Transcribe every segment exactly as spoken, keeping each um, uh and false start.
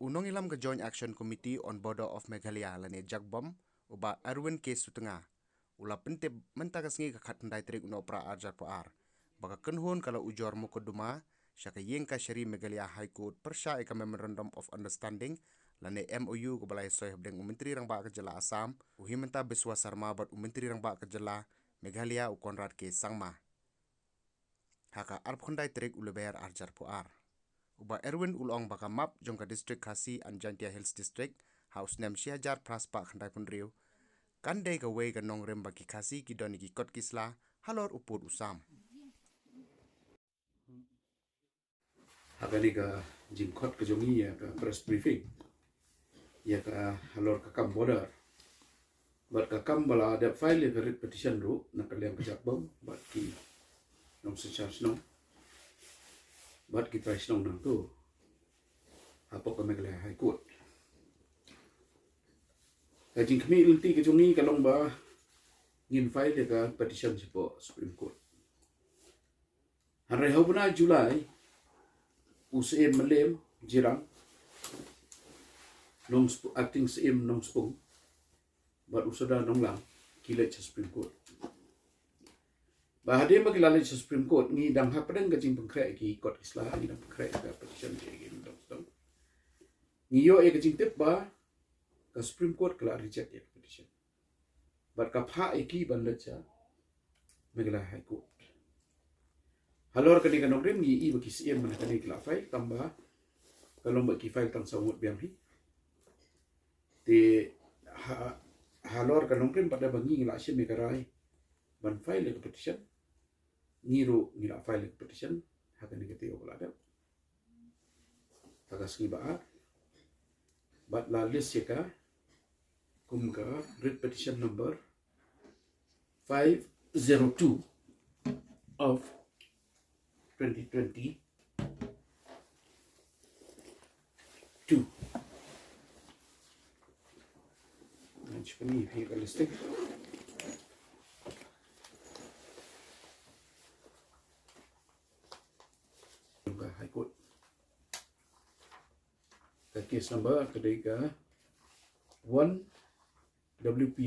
U nongïalam ka Joint Action Committee on Border of Meghalaya lane JACBOM, u Bah Erwin K Sutnga, u la pyntip mynta ka sngi ka khatkhyndai tarik u Nohprah arhajar arphew ar ba ka kynhun ka la ujor mukotduma sha ka ïing kashari Meghalaya High Court pyrshah ïa ka Memorandum of Understanding lane M O U kaba la ïasoi hapdeng u Myntri Rangbah ka jylla Assam, u Himanta Biswa Sarma, bad u Myntri Rangbah ka jylla Meghalaya, u Conrad K Sangma, ha ka arphew khyndai tarik u Lber arhajar arphew ar. U Bah Erwin u la ong ba ka map jong ka District Khasi and Jaintia Hills District ha u snem shihajar phra spah khyndaiphew hynriew kan dei kawei ka nongrim ba ki Khasi ki don ïa ki kot ki sla halor u pud u sam. Ha kane ka jingkhot ka jong ngi ïa ka press briefing ïa ka halor ka kam border. Bad ka kam ba la dep file ïa ka writ petition ruh na ka liang ka JACBOM bad ki nongsynshar shnong bad ki trai shnong nangto hapoh ka Meghalaya High Court. Ka jingkhmih lynti ka jong ngi ka long ba ngin file ïa ka petition shapoh Supreme Court. Hynrei ha u bnai July, u Syiem Mylliem Jyrang, Nongsp-, Acting Syiem Nongspung, bad u Sordar Nonglang ki leit sha Supreme Court. Ba hadien ba ki la leit sha Supreme Court, ngi dang hapdeng ka jingpynkhreh ki kot ki sla, ngi dang pynkhreh ka petition ki, ki dang sdang. Ngi ïoh ïa ka jingtip ba ka Supreme Court ka la reject ïa ka petition. Bad ka phah ïa ki ban leit sha Meghalaya High Court. Halor kane ka nongrim ngi i ba ki Syiem mynta kane ki la file, tang ba ka long ba ki file tang saw ngut biang hi. Te ha, halor ka nongrim pat da ba ngi ngi la shim ïa ka rai ban file ïa ka petition. Ngi ruh ngi la file ïa ka petition ha kane ka taïew ba la dep, ha ka sngi ba ar. Bad la list ïa ka kum ka writ petition number five zero two of twenty twenty-two. Ngan shu pyni ïa phi ka listing. Ka High Court. Ka case number ka dei ka one W P,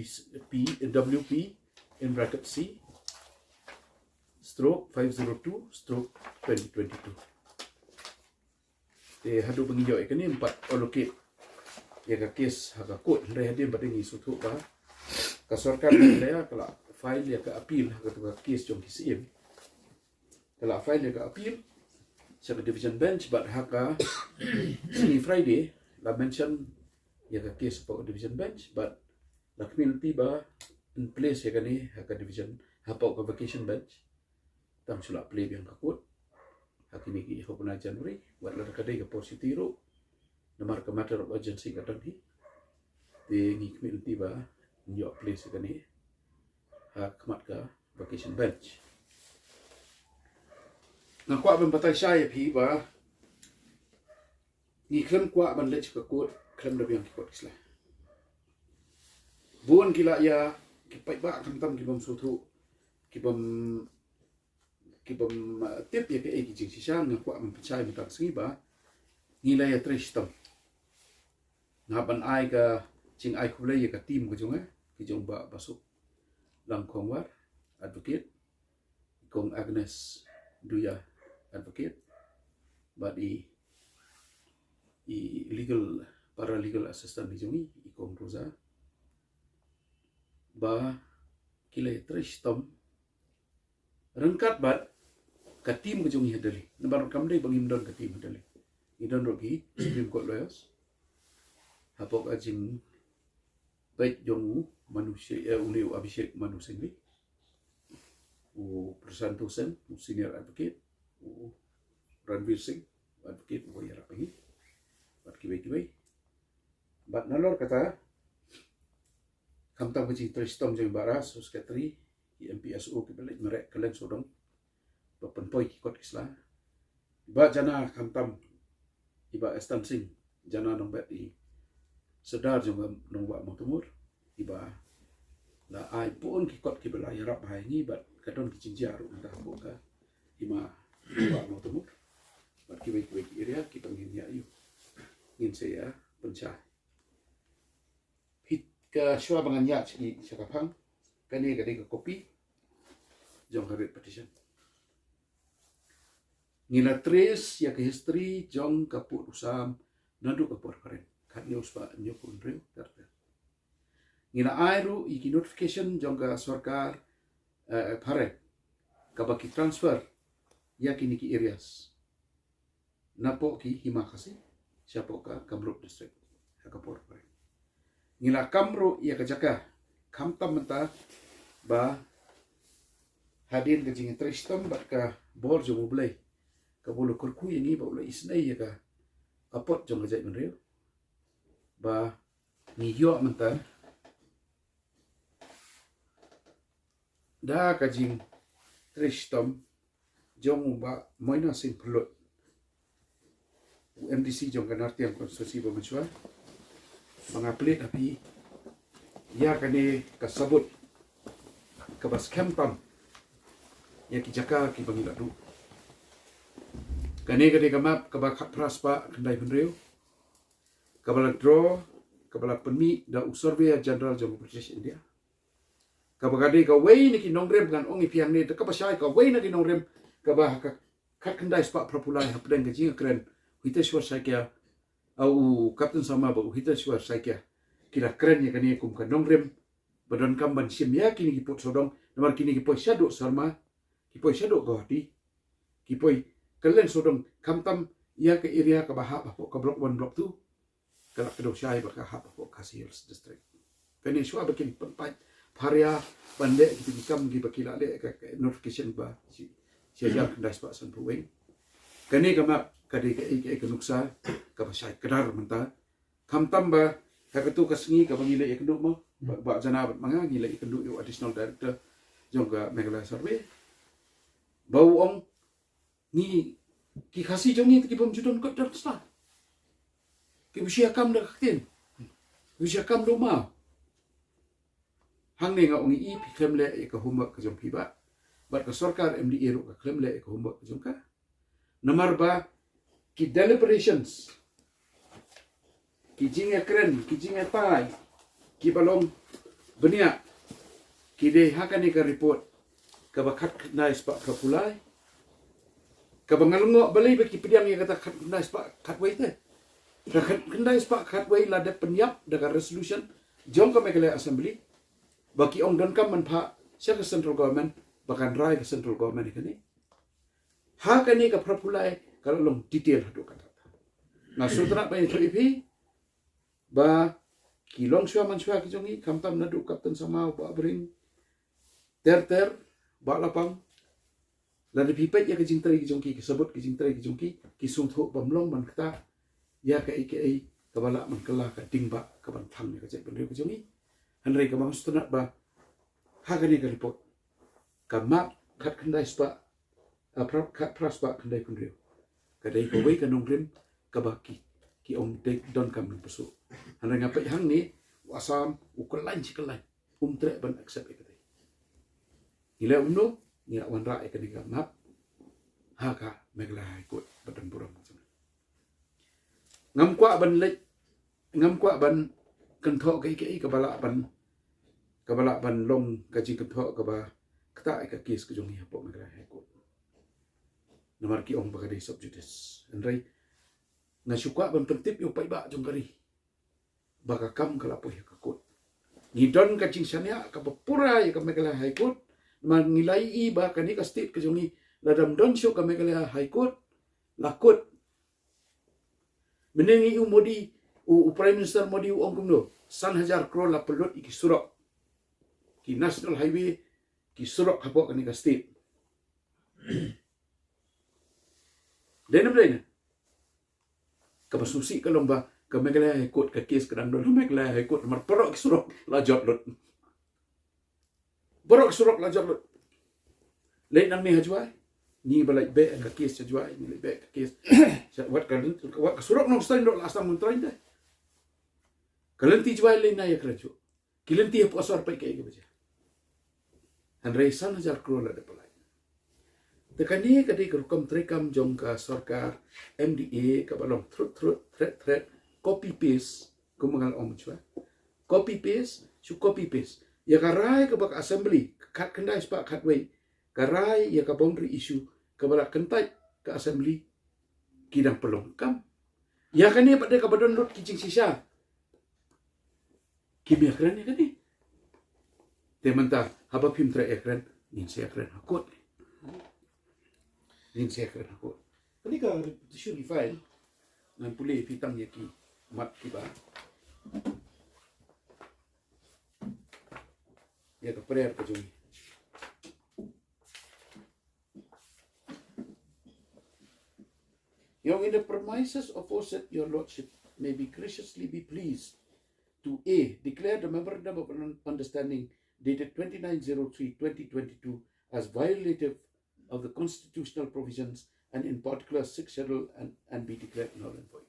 P, W P in bracket C stroke five zero two stroke twenty twenty-two. Te haduh ba ngi ïoh ïa kane, ngim pat allocate ïa ka case ha ka court, hynrei hadien ba dei ngi sngewthuh ba ka sorkar Meghalaya ka la file ïa ka appeal ha katu ka case jong ki Syiem. Ka la file ïa ka appeal sha ka division bench, bad ha ka sngi Friday la mention ïa ka case hapoh ka division bench, bad la khmih lynti ba yn place ïa kane ha ka division, hapoh ka vacation bench. Tang shu la plie biang ka court ha kine ki hopna January, wat la ka dei ka por shuti ruh, namar ka matter of urgency ka don hi. Te ngi khmih lynti ba yn ïoh place ïa kane ha khmat ka vacation bench. Nga kwah ban batai shai ïa phi ba ngi khlem kwah ban leit sha ka court khlem da biang ki kot ki sla. Bun ki la ïa, ki paidbah khamtam ki bym sngewthuh, ki bym, ki bym, uh, tip ïa kaei ki jingshisha, nga kwah ban pynshai mynta ka sngi ba ngi la ïatrei shitom. Nga ban ai ka jingai khublei ïa ka team ka jong nga, ka jong Bah Basuk Langkhongwar, advocate, i Kong Agnes Duya, advocate, bad i, i legal, paralegal assistant i jong i, i Kong Rosa, ba ki la ïatrei shitom ryngkat bad ka team ka jong ngi ha Delhi. Namar kam dei ba ngim don ka team ha Delhi. Ngi don ruh ki Supreme Court lawyers. Hapoh ka jing bad jong u Manu Singh, eh, une u Abhishek Manu Singh, u Prasanto Sen, u senior advocate, u Ranveer Singh, advocate, u ïarap ngi. Bad kiwei kiwei. Bad nalor kata, khamtam ka jingtrei shitom jong i Bah Ras, u secretary, i M P S O, ki ba leit mareh kylleng sawdong ba pynpoi ki kot ki sla. Bah Jana khamtam, i Bah Estan Singh Jana Nongbet, i Sordar jong ka Nongbah Mawtamur, i ba la ai bun ki kot ki ba la ïarap ha ngi, bad ka don ki jingjia ruh mynta hapoh ka hima Nongbah Mawtamur. Bad kiwei kiwei ki area ki ba ngin ïa ïoh. ngin sa ïa pynshai. Phi ka shuwa ba ngan ïa sha ka phang, kane ka dei ka kopi jong ka writ petition. Ngi la trace ïa ka history jong ka pud u Sam naduh ka por phareng, khatnïew spah hynñiewphew hynriew ter ter. Ngi la ai ruh ïa ki notification jong ka sorkar, eh, phareng, kaba ki transfer ïa kine ki areas napoh ki Hima Khasi shapoh ka Kamrup district ha ka por phareng. Ngi la kam ruh ïa ka jaka, khamtam mynta ba hadien ka jingtrei shitom bad ka bor jong U Blei, kaba u la kyrkhu ïa ngi ba u la isynei ïa ka apot jong ka jaitbynriew, ba ngi ïoh mynta da ka jingtrei shitom jong u Bah Moina Singh Pyrlut, u M D C jong ka Nartiang constituency ba mynshuwa, ba nga plie ha phi ïa kane ka sabut kaba skhem tam ïa ki jaka kiba ngi la duh. Kane ka dei ka map kaba khatphra spah khyndaiphew hynriew, kaba la draw, kaba la pynmih da u Surveyor General jong u British India. Kaba ka dei kawei na ki nongrim, ngan ong ïa phi hangne, da kaba shai kawei na ki nongrim kaba ha ka khatkhyndai spah phraphew lai hapdeng ka jingkren u Hiteshwar Saikia, a, u Captain Sharma bad u Hiteshwar Saikia ki la kren ïa kane kum ka nongrim ba donkam ban shim ïa kine ki pud sawdong, namar kine ki poi shaduh Sharma, ki poi shaduh Guwahati, ki poi kylleng sawdong, khamtam ïa ka area kaba hap hapoh ka Block One, Block Two, ka la kdew shai bad ka hap hapoh Khasi Hills District. Kane shuwa ba kin pynpait pharia ban leh kita ki kam kiba ki la leh, ka, ka notification ba shi, shi hajar khyndai spah sanphew wei. Kane ka map ka dei kaei kaei ka nuksa kaba shai kdar mynta. Khamtam ba ha katu ka sngi kaba ngi la ïakynduh mo, ba, ba jana bad ma nga ngi la ïakynduh ïa u Additional Director jong ka Meghalaya Survey, ba u ong, ngi, ki Khasi jong ngi te ki bym ju don kot don sla, ki bym shu ïa kam da ka ktien, ki bym shu ïa kam da u maw. Hangne nga ong ïa phi, khlem leh ïa ka homework ka jong phi, bad, bad ka sorkar M D A ruh ka khlem leh ïa ka homework ka jong ka. Namar ba ki deliberations, ki jingïakren, ki jingïatai kiba long bniah, ki dei ha kane ka report kaba khatkhyndai spah phraphew lai, kaba nga lyngngoh balei ba ki pdiang ïa kata khatkhyndai spah khatwei te. Ka khatkhyndai spah khatwei la dep pynïap da ka resolution jong ka Meghalaya Assembly ba ki ong donkam ban phah sha ka central government ba kan rai ka central government ïa kane. Ha kane ka phraphew lai ka la long detail haduh katta. Nga sngewthuh ba ïathuh ïa phi ba ki longshuwa manshuwa ki jong ngi, khamtam naduh Captain Sharma, Bah Bring, ter ter, Bah Lapang, lada phi peit ïa ka jingtrei ki jong ki, ki sabut ki jingtrei ki jong ki, ki sngewthuh bym long ban ktah ïa kaei kaei kaba lah ban kylla ka ding ba ka ban thang ïa ka jaitbynriew ka jong ngi. Hynrei kaba nga sngewtynnat ba ha kane ka report, ka map khatkhyndai spah, ah, phra-, khatphra spah khyndaiphew hynriew, ka dei kawei ka nongrim kaba ki, ki ong dei donkam ban pyrshah. Hynrei nga peit hangne, u Assam u khlaiñ shi khlaiñ, um treh ban accept ïa kata. Ngi leh kumno? Ngi la wanrah ïa kane ka map ha ka Meghalaya High Court ba don burom. Ngam kwah ban leit, ngam kwah ban kynthoh kaei kaei kaba lah ban, kaba lah ban long ka jingkynthoh kaba ktah ïa ka case ka jong ngi hapoh Meghalaya High Court. Namar ki ong ba ka dei sub judice. Hynrei nga shu kwah ban pyntip ïa u paidbah jong ka ri ba ka kam ka la poi ha ka court. Ngi don ka jingshaniah kaba pura ïa ka Meghalaya High Court, namar ngi la ïohi ba kane ka state ka jong ngi lada ym don shuh ka Meghalaya High Court, la kut. Mynne ngi ïohi u Modi, u, u Prime Minister Modi u ong kumno, san hajar klur la pynlut ïa ki surok, ki national highway, ki surok hapoh kane ka state. Dei ne ym dei ne? Kaba sngewsih ka long ba ka Meghalaya High Court, ka case ka dang don ha Meghalaya High Court namar baroh ki surok la jot lut. Baroh ki surok la jot lut. Leit nangne ha Jowai, ngi ba leit beh ka case ha Jowai, ngi leit beh ka case. Wat ka, wat ka surok Nongstoiñ ruh la sdang ban trei te. Ka lynti Jowai lei na ïakren shuh. Ki lynti hapoh sor peit kaei kaba jia. Hynrei san hajar klur la dep pyllait. Te kane ka dei ka rukom treikam jong ka sorkar M D A kaba long thrut thrut, thret thret, copy paste, kum nga la ong mynshwa. Copy paste, shu copy paste. Ïa ka rai kaba ka assembly, khatkhyndai spah khatwei, ka rai ïa ka boundary issue, kaba la kyntait ka assembly, ki dang pynlong kam. Ïa kane pat de kaba don lut ki jingshisha. Kim ïakren ïa kane. Te mynta haba phim treh ïakren, ngin sa ïakren ha court. Ngin sa ïakren ha court. Kane ka repetition file, ngan pule ïa phi tang ïa ki mat kiba, ïa ka prayer ka jong ngi. Ïa ong, in the premises aforesaid, your lordship may be graciously be pleased to: A, declare the memorandum of un-, understanding dated twenty-nine zero three twenty twenty-two as violative of the constitutional provisions and in particular Sixth Schedule and, and be declared null and void.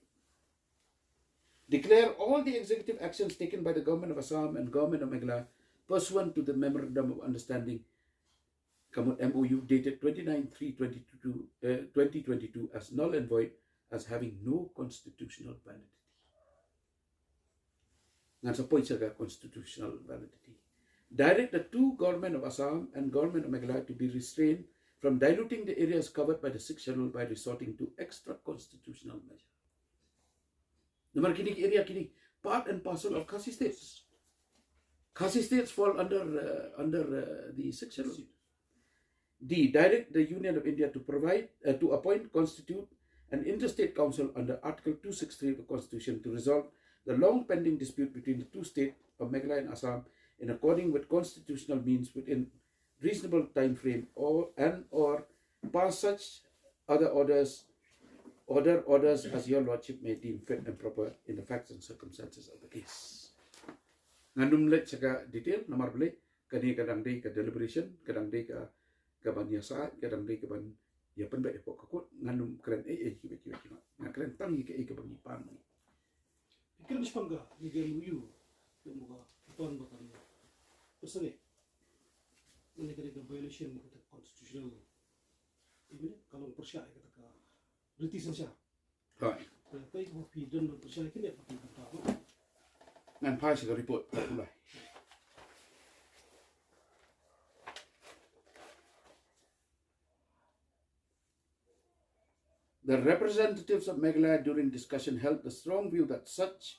Declare all the executive actions taken by the Government of Assam and Government of Meghalaya pursuant to the memorandum of understanding, ka mut M O U, dated twenty-nine three twenty-two, uh, twenty twenty-two as null and void, as having no constitutional validity. Ngan sa point sha ka constitutional validity. Direct the two Government of Assam and Government of Meghalaya to be restrained from diluting the areas covered by the Sixth Schedule by resorting to extra constitutional measure. Namar kine ki area kine part and parcel of Khasi states. Khasi states fall under, uh, under, uh, the Sixth Schedule. D, direct the Union of India to provide, uh, to appoint, constitute an interstate council under Article two six three of the Constitution to resolve the long pending dispute between the two states of Meghalaya and Assam in according with constitutional means within reasonable time frame, or, and or pass such other orders, order orders as your lordship may deem fit and proper in the facts and circumstances of the case. Ngan ym leit sha ka detail, namar balei, kane ka dang dei ka deliberation, ka dang dei ka, ka ban ïa sah, ka dang dei ka ban ïa pynbeit hapoh ka court. Ngan ym kren ei ei kiwei kiwei kiwei. Ngan kren tang ïa kaei kaba ngi pan ngi. Kren shaphang ka, ïa ka M O U, ïa ka M O U ka, ka ton ba kan ïa pyrshah. Ngan ïa ka dei ka violation ka constitutional. Ïa ka long pyrshah ïa ka riti synshar. Right. Ka, ka ïa ka phi don pyrshah ïa ka, ïa ka phi don. Ngan phai sha ka report ka pulai. The representatives of Meghalaya during discussion held the strong view that such,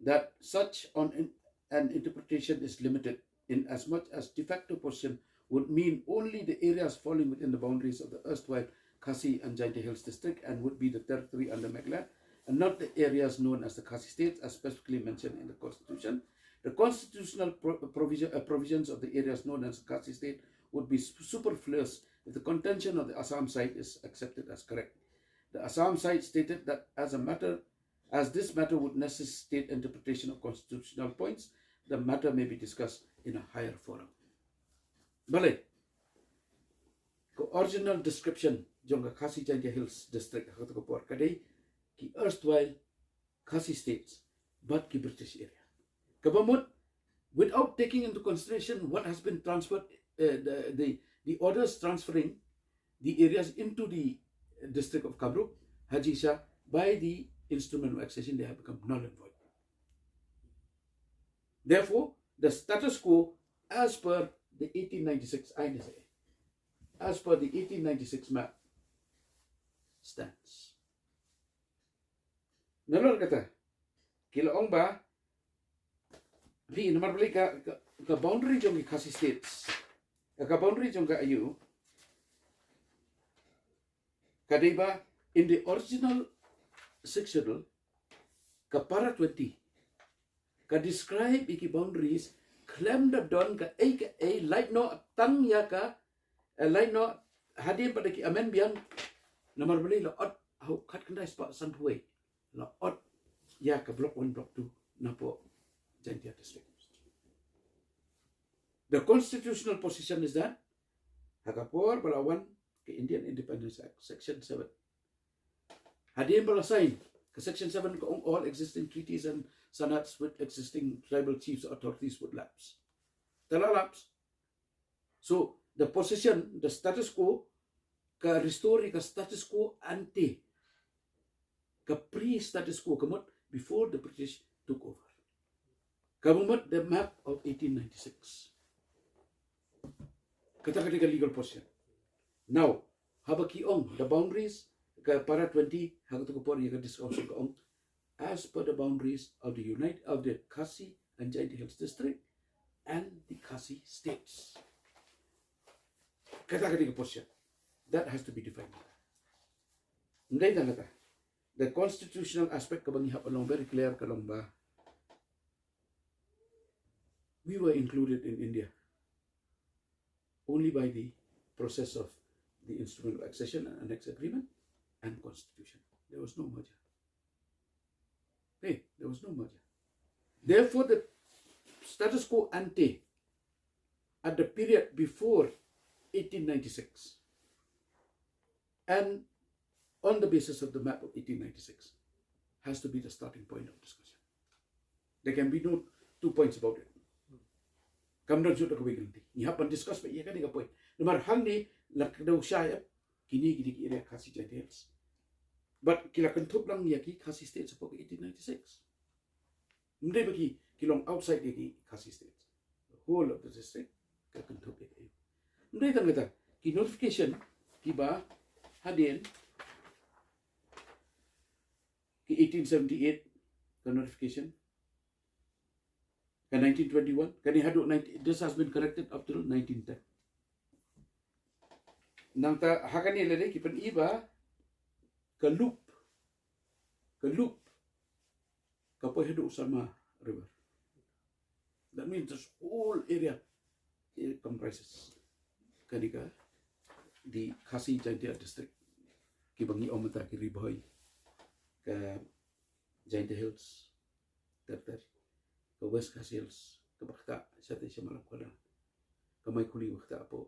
that such on in, an interpretation is limited, in as much as de facto possession would mean only the areas falling within the boundaries of the erstwhile Khasi and Jaintia Hills District and would be the territory under Meghalaya and not the areas known as the Khasi State as specifically mentioned in the Constitution. The constitutional pro-, provision, uh, provisions of the areas known as the Khasi State would be su-, superfluous if the contention of the Assam side is accepted as correct. The Assam side stated that as a matter, as this matter would necessitate interpretation of constitutional points, the matter may be discussed in a higher forum. Balei, ka original description jong ka Khasi Jaintia Hills District ha kato ka por ka dei ki erstwhile Khasi states bad ki British area. Kaba mut, without taking into consideration what has been transferred, uh, the, the, the orders transferring the areas into the District of Kamrup, ha jingshisha by the instrument of accession, they have become null and void. Therefore, the status quo as per the eighteen ninety-six I N S A, as per the eighteen ninety-six map, stands. Nalor kata, ki la ong ba, phi, namar balei ka, ka, ka boundary jong ki Khasi States, ka boundary jong ka A U, ka dei ba, in the original Sixth Schedule, ka para twenty, ka describe ïa ki boundaries khlem da don kaei kaei, lait noh tang ïa ka, eh, lait noh hadien pat da ki amend biang, namar balei la ot, hau, khatkhyndai spah sanphew wei la ot ïa ka Block One, Block Two napoh Jaintia District. The constitutional position is that ha ka por ba la wan ka Indian Independence Act, Section seven, hadien ba la sign ka Section seven ka ong all existing treaties and sannads with existing tribal chiefs or authorities would lapse. Te la lapse. So, the position, the status quo, ka restore ka status quo ante, ka pre-status quo, ka mut, before the British took over. Ka mut the map of eighteen ninety-six. Kata ka dei ka legal position. Now, haba ki ong the boundaries, ka para twenty, ha kato ka por ïa ka discussion ka ong, as per the boundaries of the unit of the Khasi and Jaintia Hills District and the Khasi states. Kata ka dei ka position. That has to be defined. Ym dei tang kata. The constitutional aspect kaba ngi hap ban long very clear ka long ba we were included in India only by the process of the Instrument of Accession and Annex Agreement and Constitution. There was no merger. Hey, there was no merger. Therefore, the status quo ante at the period before eighteen ninety-six and on the basis of the map of eighteen ninety-six has to be the starting point of discussion. There can be no two points about it. Kam don shuh da kawei ka lynti. Ngi hap ban discuss beit ïa kane ka point. Namar hangne la ka dei sha ïa kine, kine ki area Khasi Jaintia Hills. But ki la kynthup lang ïa ki Khasi State shapoh ka eighteen ninety-six. Ym dei ba ki, ki long outside ïa ki Khasi State. The whole of the district ka kynthup ïa ki. Ym dei tang kata, ki notification kiba hadien ki eighteen seventy-eight, ka notification, ka nineteen twenty-one, kane haduh nineteen, this has been corrected up till nineteen ten. Nangta ha kane lade ki pyni ba ka loop, ka loop ka poi haduh Salma River. That means this whole area, it comprises kane ka, the Khasi Jaintia District, kiba ngi ong mynta ki Ri Bhoi, ka Jaintia Hills, ter ter, ka West Khasi Hills, kaba ktah shatei sha Malamkhoda, ka Maikhuli ba ktah hapoh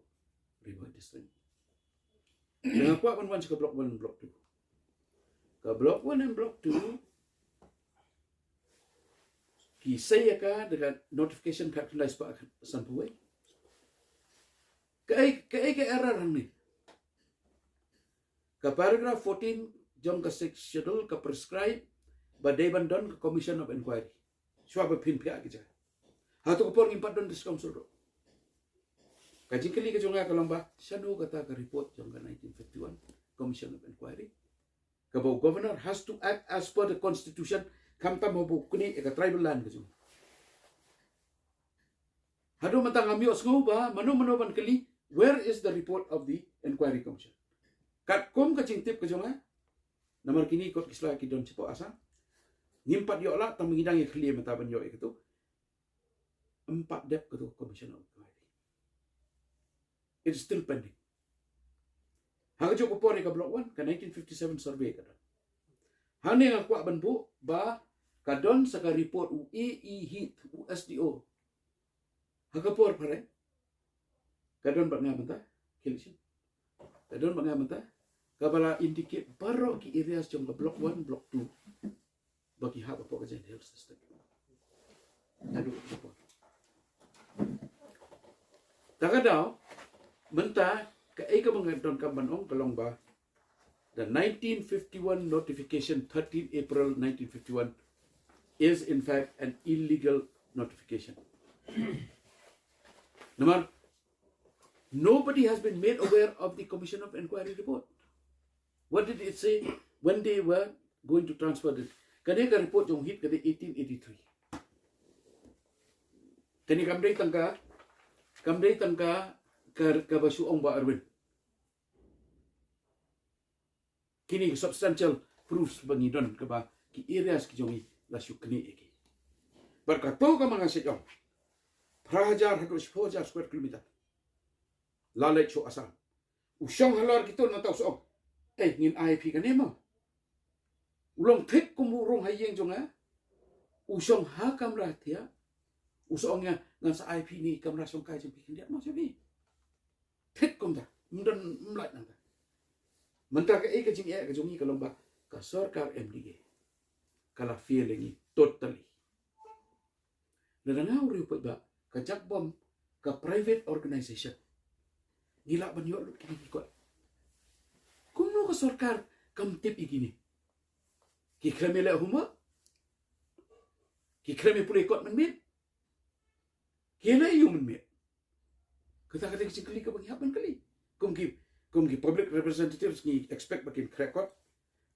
Ri Bhoi District. Nga kwah ban wan sha ka Block One and Block Two. Ka Block One and Block Two ki sei ïa ka da ka notification khatkhyndai spah sanphew wei. Kaei, kaei ka error hangne? Ka paragraph fourteen jong ka Sixth Schedule ka prescribe ba dei ban don ka Commission of Inquiry. Shuwa ba phin phiah ki jaka. Ha kato ka por ngim pat don District Council ruh. Ka jingkylli ka jong nga ka long ba shano kata ka report jong ka nineteen fifty-one Commission of Inquiry, kaba u Governor has to act as per the Constitution, khamtam haba u knieh ïa ka tribal land ka jong u. Haduh mynta ngam ïohsngew ba mano mano ban kylli, where is the report of the Inquiry Commission? Katkum ka jingtip ka jong nga, namar kine kot ki sla ki don shapoh Assam, ngim pat ïoh lah, tang ba ngi dang ïa khlieh mynta ban ïoh ïa kato. Ym pat dep kato Commission of Inquiry. It's still pending. Ha kajuh ka por ïa ka Block One, ka nineteen fifty-seven survey ka don. Hangne nga kwah ban buh ba ka don sa ka report u A E Heath, u S D O. Ha ka por phareng ka don bad nga mynta, ki election. Ka don bad nga mynta, kaba la indicate baroh ki areas jong ka Block One, Block Two, ba ki hap hapoh ka Jaintia Hills District. Naduh ka por. Ta ka daw, mynta kaei kaba nga donkam ban ong ka long ba the nineteen fifty-one notification, thirteen April nineteen fifty-one, is in fact an illegal notification. Namar, nobody has been made aware of the Commission of Inquiry report. What did it say when they were going to transfer this? Kane ka report jong Heath ka dei eighteen eighty-three. Kane kam dei tang ka, kam dei tang ka, ka, kaba shu ong Bah Erwin. Kine ki substantial proofs ba ngi don kaba ki areas ki jong ngi la shu knieh ïa ki. Bad kato kaba nga sa ong, phra hajar haduh shiphew hajar square kilometer la leit sha Assam. U shong halor kito nangta u sa ong, eh, ngin ai phi kane mo. U long thik kum u rung ha ïing jong nga. U shong ha kamra thiah. U sa ong ïa nga, ngan sa ai phi ïa i kamra shongkai jong phi khyndiat mo sha phi. Thik kumta, ym don, ym lait nangta. Mynta kaei ka jingeh ka jong ngi ka long ba ka sorkar M D A ka la fail ïa ngi totally. Lada nga u riewpaidbah, ka Jakbom, ka private organization, ngi lah ban ïoh lut kine ki kot. Kumno ka sorkar kam tip ïa kine? Ki khlem ïaleh homework? Ki khlem ïa pule kot mynmiet. Ki leh ïa u mynmiet. Kata ka dei ka jingkylli kaba ngi hap ban kylli. Kum ki, kum ki public representatives ngi expect ba kin khreh kot,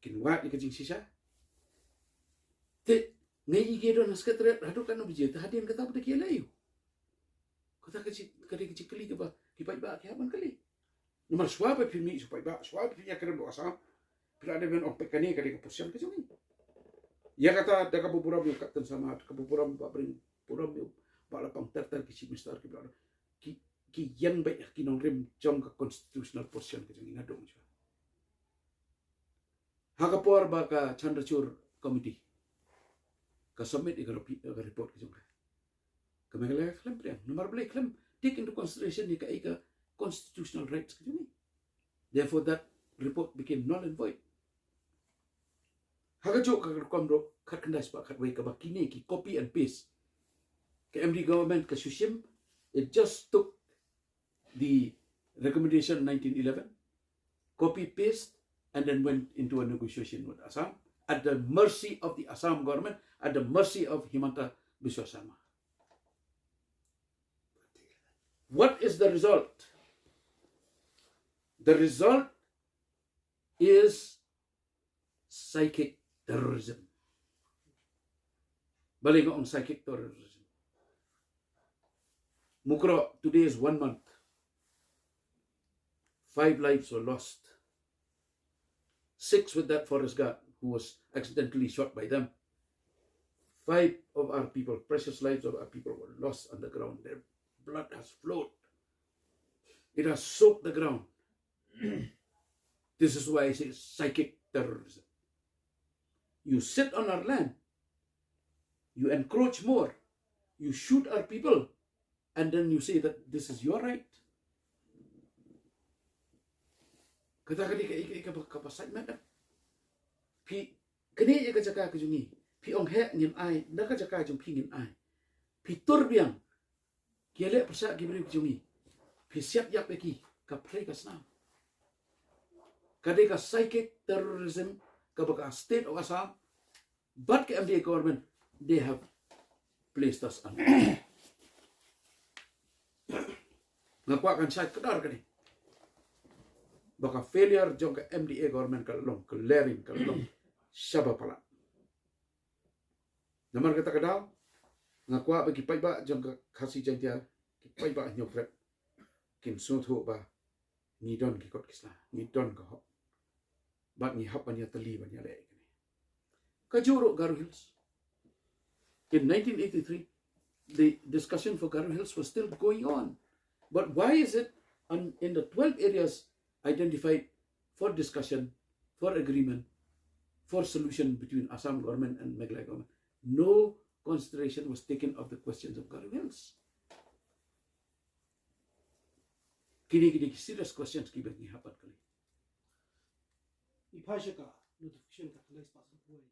kin wad ïa ka jingshisha. Te ngi ïohi don ha secretariat haduh katno baje, te hadien kata ba da ki leh ïa u. Kata ka jing, ka dei ka jingkylli kaba ki paidbah ki hap ban kylli. Namar shuwa ba phi mih sha u paidbah, shuwa ba phi ïakren bad u Assam, phi la dep ban ong peit kane ka dei ka position ka jong ngi. Ïa kata da kaba burom ïa u Captain Sharma, da kaba burom Bah Bryn, burom ïa u Bah Lapang, ter ter ki Chief Minister kiba la, ki, ki ïeng beit ha ki nongrim jong ka constitutional position ka jong ngi naduh mynshwa. Ha ka por ba ka Chandrachud Committee ka submit ïa ka repi-, ka report ka jong ka, ka Meghalaya khlem pdiang. Namar balei? Khlem take into consideration ïa ka, ïa ka constitutional rights ka jong ngi. Therefore, that report became null and void. Ha kajuh ka rukom ruh, khatkhyndai spah khatwei kaba kine ki copy and paste. Ka M D A government ka shu shim, it just took the recommendation nineteen eleven, copy paste, and then went into a negotiation with Assam at the mercy of the Assam government, at the mercy of Himanta Biswa Sarma. What is the result? The result is psychic terrorism. Balei nga ong psychic terrorism? Mukroh, today is one month. Five lives were lost. Six with that forest guard who was accidentally shot by them. Five of our people, precious lives of our people were lost on the ground. Their blood has flowed. It has soaked the ground. This is why I say psychic terrorism. You sit on our land, you encroach more, you shoot our people, and then you say that this is your right. Kata ka dei ka, ka, ka, ka, kaba sait met. Phi, kane ïa ka jaka ka jong ngi. Phi ong heh ngin ai, na ka jaka jong phi ngin ai. Phi tur biang. Ki leh pyrshah ki briew ki jong ngi. Phi siat ïap ïa ki, ka pyrshah ka snam. Ka dei ka psychic terrorism, kaba ka state of Assam bad ka M D A government, they have placed us under. Nga kwah kan shai kdar kane. Ba ka failure jong ka M D A government ka long, ka glaring ka long. Shaba palat. Namar kata ka daw, nga kwah ba ki paidbah jong ka Khasi Jaiñtia, ki paidbah Hynñiewtrep, kin sngewthuh ba ngi don ki kot ki sla, ngi don ka hok. Bad ngi hap ban ïatylli ban ïaleh ïa kane. Kajuh ruh Garo Hills. In nineteen eighty-three, the discussion for Garo Hills was still going on. But why is it on, in the twelve areas identified for discussion, for agreement, for solution between Assam government and Meghalaya government, no consideration was taken of the questions of Garo Hills? Kine, kine ki serious questions kiba ngi hap ban kylli. I phai sha ka notification ka khyndai spah san phew wei.